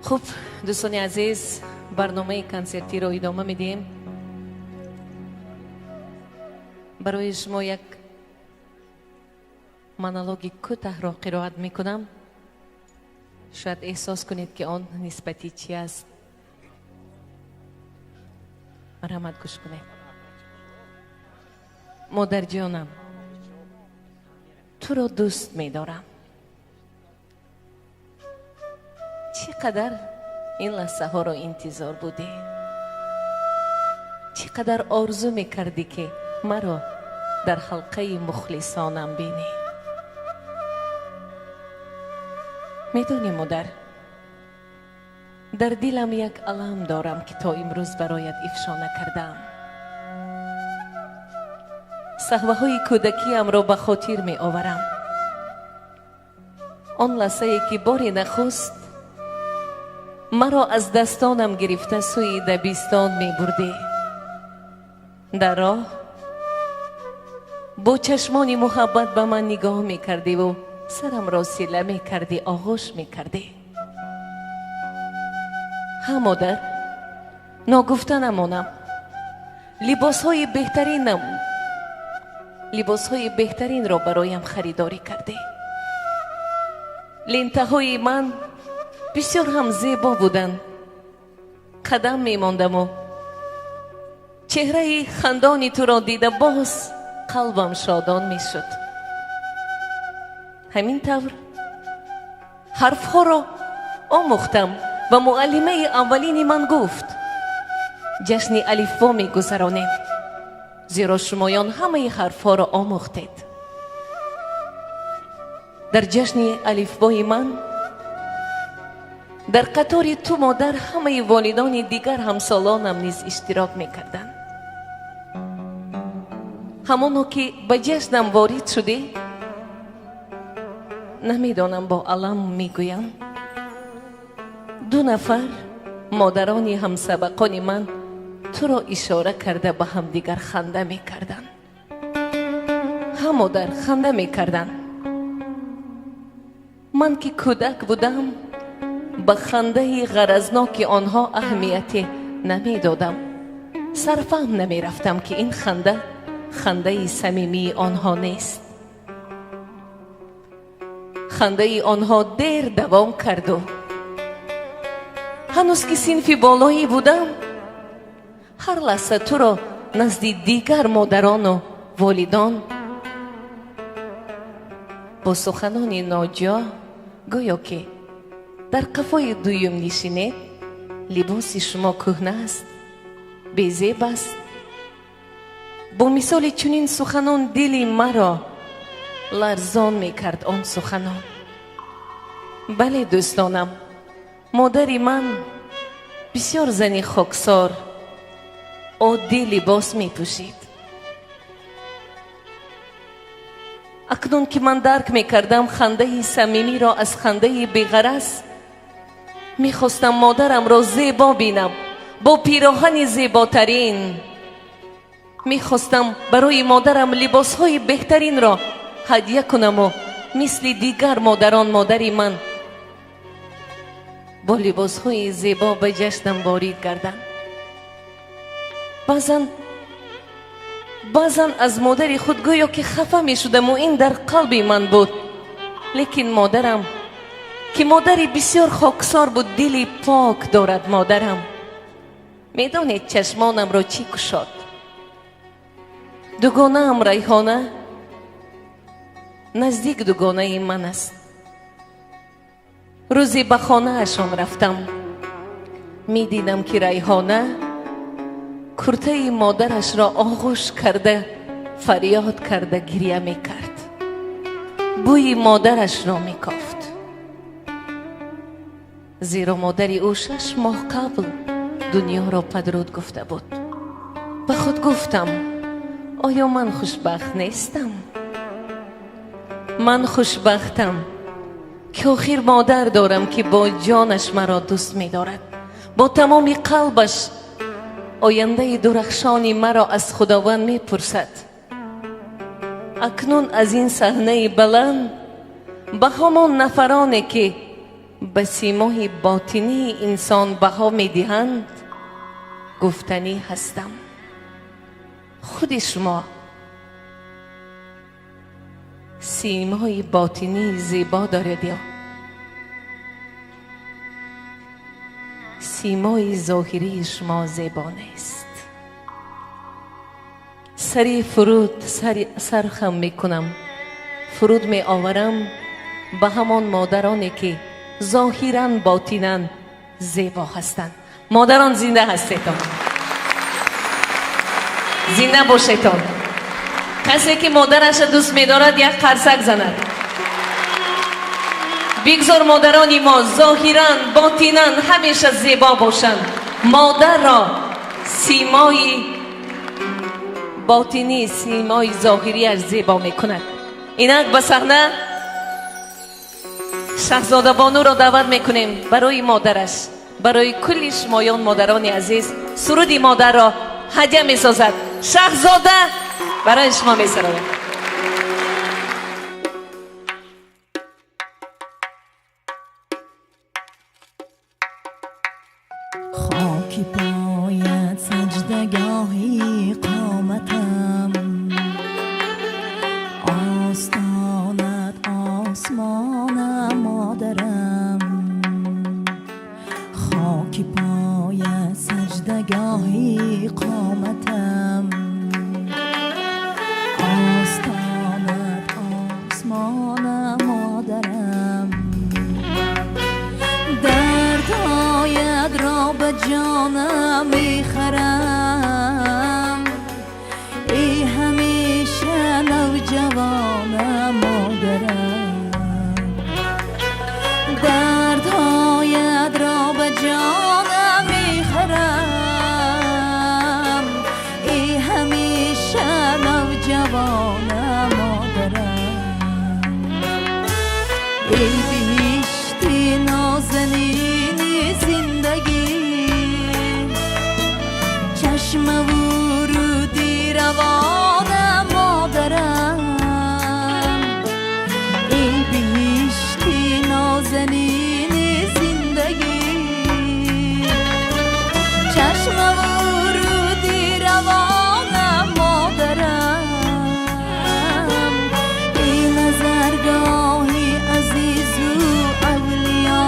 Хуб, дӯстони азиз, барномаи консертиро идома медиҳем. Барои шумо як монологи кӯтаҳро қироат мекунам. Шояд эҳсос кунед, ки он нисбати чӣ аст. Марҳамат, гӯш кунед. Модарҷонам, туро дӯст медорам. Чӣ қадар ин лаҳзаҳоро интизор будӣ, чӣ қадар орзу мекардӣ, ки маро дар ҳалқаи мухлисонам бинӣ. Медонӣ, модар, дар дилам як алам дорам, ки то имрӯз бароят ифшо накардаам. Саҳваҳои кӯдакиамро ба хотир меоварам, он лаҳзае, ки бори нахуст маро аз дастонам гирифта, сӯи дабистон мебурдӣ. Дар роҳ бо чашмони муҳаббат ба ман нигоҳ мекардиву сарамро сила мекардӣ, оғӯш мекардӣ. Ҳа, модар, ногуфта намонам, либосҳои беҳтаринро бароям харидорӣ кардӣ. Лентаҳои ман бисёр ҳам зебо буданд. Қадам мемондаму чеҳраи хандони туро дида, боз қалбам шодон мешуд. Ҳамин тавр ҳарфҳоро омӯхтам ва муаллимаи аввалини ман гуфт: «Ҷашни алифбо мегузаронем, зеро шумоён ҳамаи ҳарфҳоро омӯхтед». Дар ҷашни алифбои ман дар қатори ту, модар, ҳамаи волидони дигар ҳамсолонам низ иштирок мекарданд. Ҳамоно ки ба ҷашнам ворид шудӣ, намедонам, бо алам мегӯям, ду нафар модарони ҳамсабақони ман туро ишора карда, ба ҳамдигар ханда мекарданд. Ҳа, модар, ханда мекарданд. Ман ки кӯдак будам, ба хандаи ғаразноки онҳо аҳамияте намедодам, сарфаҳм намерафтам, ки ин ханда хандаи самимии онҳо нест. Хандаи онҳо дер давом карду ҳанӯз ки синфи болоӣ будам, ҳар лаҳза туро назди дигар модарону волидон бо суханони ноҷо, гӯё ки дар қафои дуюм нишинед, либоси шумо кӯҳна аст, безеб аст, бо мисоли чунин суханон дили маро ларзон мекард он суханон. Бале, дӯстонам, модари ман бисёр зани хоксор, оддӣ либос мепӯшид. Акнун ки ман дарк мекардам хандаи самимиро аз хандаи беғараз, мехостам модарамро зебо бинам, бо пироҳани зеботарин. Мехостам барои модарам либосҳои беҳтаринро ҳадя кунаму мисли дигар модарон модари ман бо либосҳои зебо ба ҷашнам ворид гардам. Баъзан аз модари худ гӯё ки хафа мешудаму ин дар қалби ман буд. Лекин модарам, ки модари бисёр хоксор буд, дили пок дорад модарам. Медонед, чашмонамро чӣ кушод? Дугонаам Райҳона наздик дугонаи ман аст. Рӯзе ба хонаашон рафтам, медидам, ки Райҳона куртаи модарашро оғӯш карда, фарёд карда гиря мекард, бӯи модарашро мекофт, зеро модари ӯ 6 моҳ қабл дунёро падруд гуфта буд. Ба худ гуфтам: оё ман хушбахт нестам? Ман хушбахтам, ки охир модар дорам, ки бо ҷонаш маро дӯст медорад, бо тамоми қалбаш ояндаи дурахшони маро аз Худованд мепурсад. Акнун аз ин саҳнаи баланд ба ҳамон нафароне, ки Ба симои ботинии инсон баҳо медиҳанд, гуфтанӣ ҳастам: худи шумо симои ботинии зебо доред ё симои зоҳирии шумо зебо нест. Сари фуруд сар хам мекунам, фуруд меоварам ба ҳамон модароне, ки зоҳиран, ботинан зебо ҳастанд. Модарон, зинда ҳастетон, зинда бошетон. Касе ки модараша дӯст медорад, як қарсак занад. Бигзор модарони мо зоҳиран, ботинан ҳамеша зебо бошанд. Модарро симои ботинӣ симои зоҳириаш зебо мекунад. Инак ба саҳна Шаҳзодабонуро даъват мекунем. Барои модараш, барои кулли шумоён, модарони азиз, суруди модарро ҳадя месозад. Шаҳзода барои шумо месарояд. Хоки поят саҷдагоҳи қоматам, остонат осмонам, модарам. Хоки поят саҷдагоҳи қоматам, остонат осмонам, модарам. Дардҳоятро ба ҷонам мехарам, эй ҳамеша навҷавонам, модарам. Дардҳоятро ба ҷонам мехарам, эй ҳамеша навҷавонам, модарам. Эй биҳишти нозанини зиндагӣ, чашмаву руди равонам, модарам. Эй биҳишти нозанини зиндагӣ, чашмаву руди равонам, модарам. Эй назаргоҳи азизу авлиё,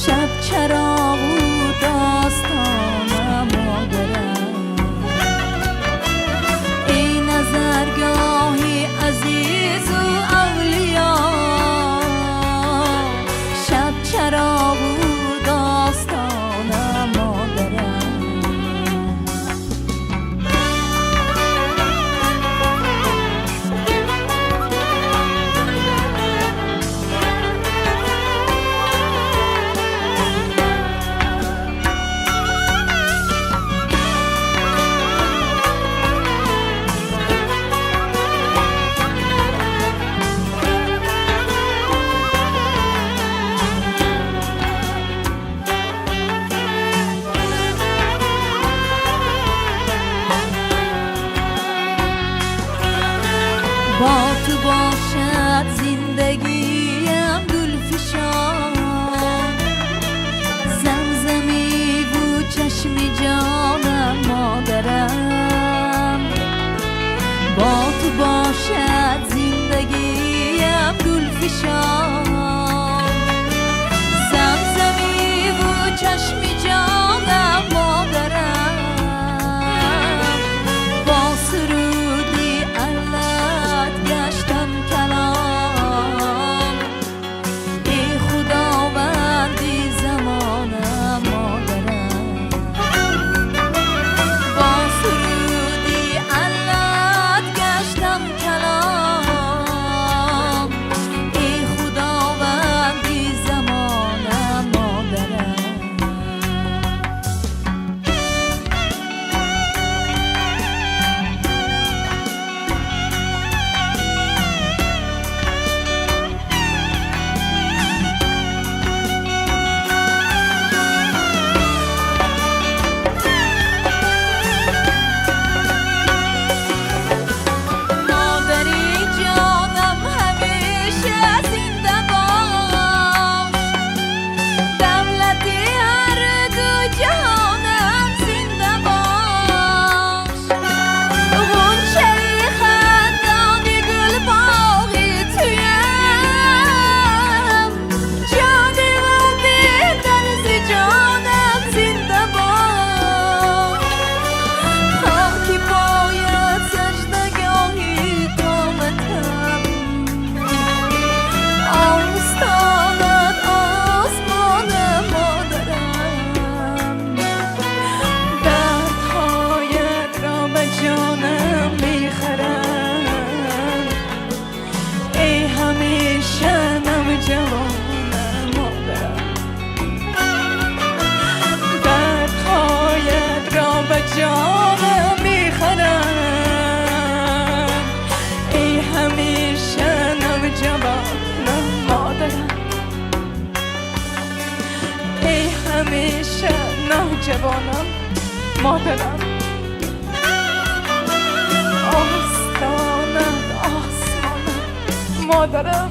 шаб чароғу достонам, модарам. Эй назаргоҳи азизу авлиё, шаб чароғу достонам, модарам. Бо ту бошад зиндагиям гулфишон, замзамиву чашми ҷонам, модарам. Бо ту бошад зиндагиям гулфишон, замзамиву чашми ҷонам, модарам. Бо суруди аллат гаштам калон, эй худованди замонам, модарам. Бо суруди аллат гаштам калон, эй худо. Ҳамеша навҷавонам, модарам. Остонат осмонам, модарам.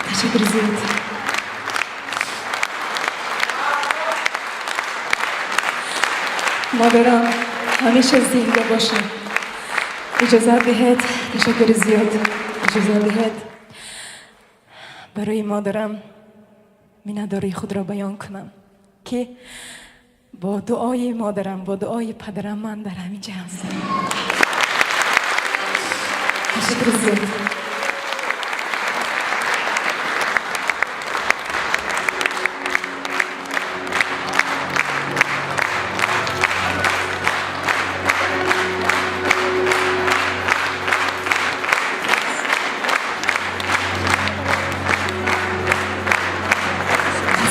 Ташаккур зиёд. Модарам ҳамеша зинда бошад. Иҷозат диҳед, ташаккури зиёд, иҷозат диҳед, барои модарам миннатдории худро баён кунам, ки бо дуои модарам, бо дуои падарам ман дар ҳамин ҷа ҳастам. Ташаккури зиёд.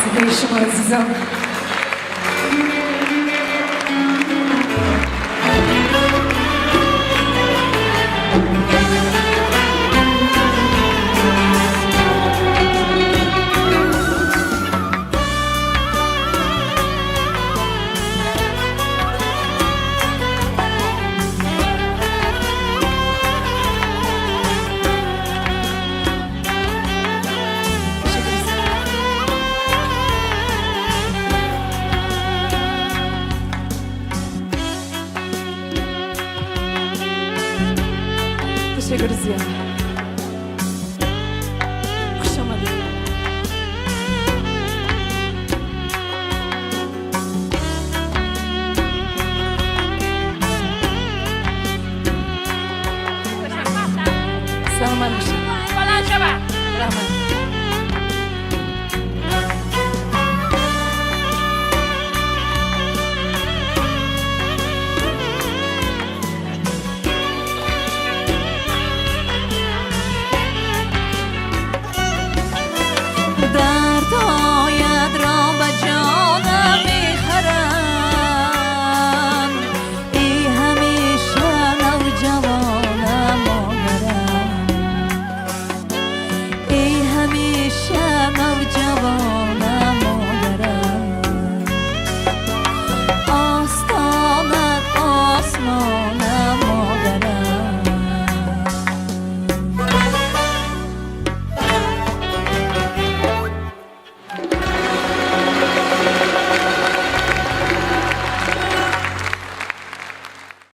Садои шумо, азизон. Ташаккур зиёд. Ташаккур зиёд.